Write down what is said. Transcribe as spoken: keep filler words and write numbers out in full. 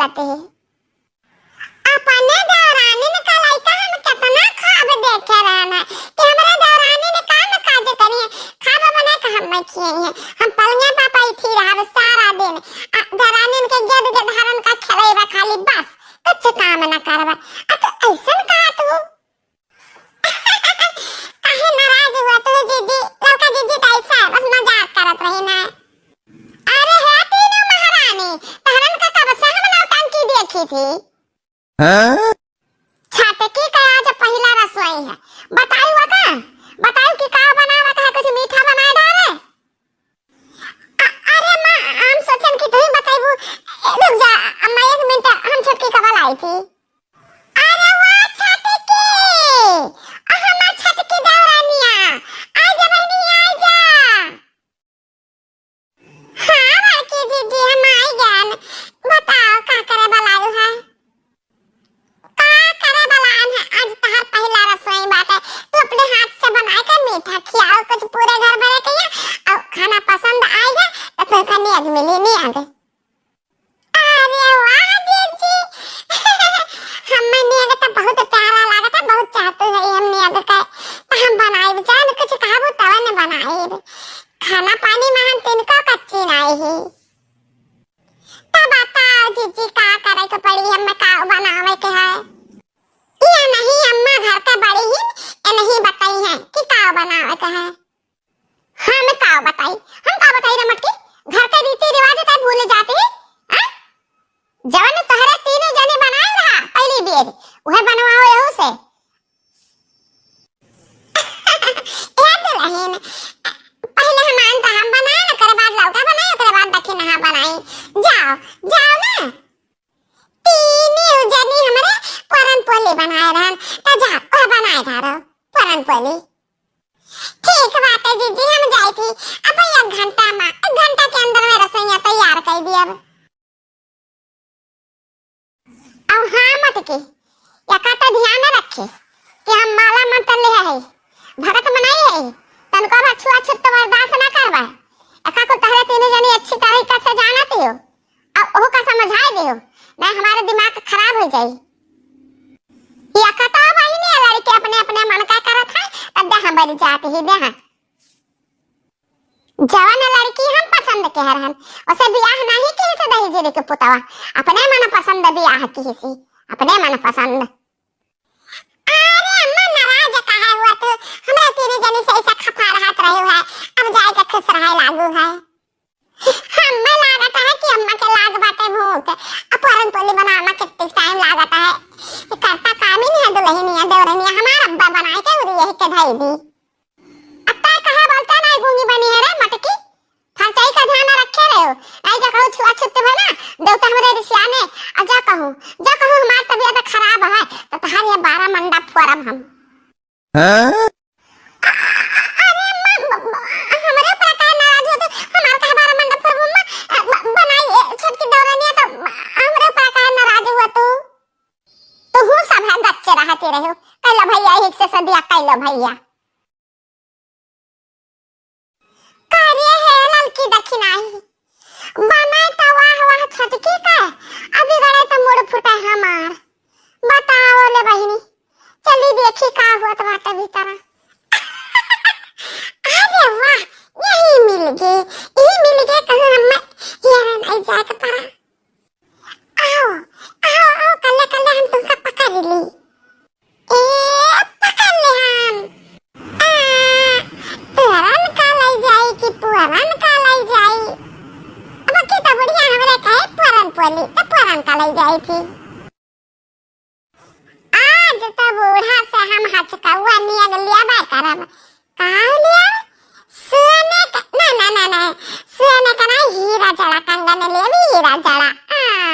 लते है। अपने देवरानिन का लइका हम केतना ख्वाब देखे रहन है कि हमरे देवरानिन का न काज करी है, ख्वाब बने का हम में किए हैं। हम पलंगे पर बैठी रहब सारा दिन, आ देवरानिन के गेद गेधारन का खेलैबा खाली बस, कुछ काम न करबा। आ तू ऐसन कहा तू? काहे नाराज हुआ तू जीजी? लड़का जीजी तो ऐसा है, बस मजाक करत रही ना। अरे हे तीनों महारानी, तहरन का कब से हम नौटंकी देखी थी? हाँ? छटकी का आज पहिला रसोई है। बताई हुआ का? बताई कि का बनावे का है, कुछ मीठा बनाए डारे? अ-, अरे माँ, हम सोचन कि तू ही बताइबू। ए, रुक जा, अम्मा, एक मिनट, हम छोटकी का बुलाई थी। अरे वाह, छटकी! अ, हमार छटकी देवरानिया, आ जा बहिनी, आ जा। हाँ, बड़की जीजी, हम आई गन। बताओ, का करे बुलायु है? का करे बलान है, आज तहार पहिला रसोई बाटे। तू अपने हाथ से बनाए के मीठा खियाओ कुछ पूरे घर भरे के यहाँ, और खाना पसंद आएगा तो तोहका नेग मिली, नेग। अरे वाह जीजी, हमें नेग तो बहुत प्यारा लागत है, बहुत चाहते है हम नेग का, तो हम बनाए जान कुछ कहबू तब न बनाए। खाना पानी में हम तिनको कच्ची नहीं ही। तब बताओ जीजी, का करे के पड़ी, हमें का बनावे के है? ये नहीं अम्मा घर के बड़ी ही, ये नहीं बताई है कि का बनावे के है। हम का बताई, हम का बताई रे मटकी, घर के रीति रिवाज तो भूल जाते हैं, हाँ? जवन तोहरे तीनों जने बनाए रहा पहली बेर, वह बनवाओ यहू से। ए दुल्हन, पहिले हमान तो हम बनाए, ओकरे बाद लौका बनाए, ओकरे बाद दक्षिणा बनाई। जाओ, जाओ ना। तीनी जनी हमरे पुरन पोली बनाए रहन, तो जा, ओह बनाए डारो, पुरन पोली। ठीक बाटे जीजी, हम जाई थी, अब एक घंटा में, एक घंटा के अंदर में रसोईया तैयार कर दियब। अब हाँ मटकी, एका तो ध्यान रखे कि हम माला मंत्र ले है, भगत बनाई है, तनको अब छुआछूत तो बर्दाश्त ना करबा। एका को तहरे तीनों जनी अच्छी तरीका से जानत हो, अब ओहू का समझाए दियो, ना हमारे दिमाग खराब हो जाई। एका तो बहिनी लड़के अपने अपने मन का करत है, तब दे हम बड़ी जात ही दे हैं। जवन लड़की हम पसंद के रहन, उसे बियाह नहीं किहिस दहेजरी के पुतवा, अपने मन पसंद बियाह किहिस, अपने मन पसंद। अरे अम्मा, नाराज काहे हुआ तू? हमरा तीन जनी से ऐसा खफा रहत रहे है, अब जाए के खुश रहे लागू है। हम्मे लागत है कि अम्मा के लाग बाटे भूख, अब पुरन पोली बनावे के टाइम लागत है। ये करता कामिन है दुल्हनिया, देवरनिया, हमार अब्बा बनाए के उरी यही के धई दी। अब तय कहे बोलते नहीं गूंगी बनी है रे मटकी, फरचाई का ध्यान रखे रहे हो। नहीं जा कहूँ छुआ छुत है ना, देवता हमरे रिसिया में, आ जा कहूँ, जा कहूँ हमार तबीयत खराब है, तो तहार ये बारह मंडा फोरम हम। हाँ? अरे अम्मा, ब-, ब-, हमरे ऊपर काहे नाराज हो तू? हमार काहे बारह मंडा फोरम अम्मा? अ, ब-, बनाई, ए, छोटकी दौरानिया तो हमरे ऊपर काहे नाराज हुआ तू? तू हूँ सब है गच्चे रहते रहो। कैला भैया, एक से सदिया कैला भैया। करे हे ललकी दखिनाही, बनाए त वाह वाह छोटकी का, अभी गड़े त मुड़ फुटे हमार। बताओ ले बहिनी, चली देखी का हुआ तो बाटे भीतर। अरे वाह, यही मिल गए, यही मिल गए, कहूँ हमें यार नहीं जाए के पड़ा। आओ, आओ, आओ, कल्ले, कल्ले हम तुमका पकड़ ली। ए, पकड़ ले हम। आ, पुअरन का लई जाई कि पुअरन का लई जाई? अब की तो बुढ़िया हमरे कहे पुअरन पोली, तो पुअरन का लई जाई थी। आज तो बूढ़ा से हम हचकौआ नियग लियाबे करब। का लिया? सोने का, ना, ना, ना, ना, सोने का ना, हीरा जड़ा कंगन लेबी, हीरा जड़ा। आ,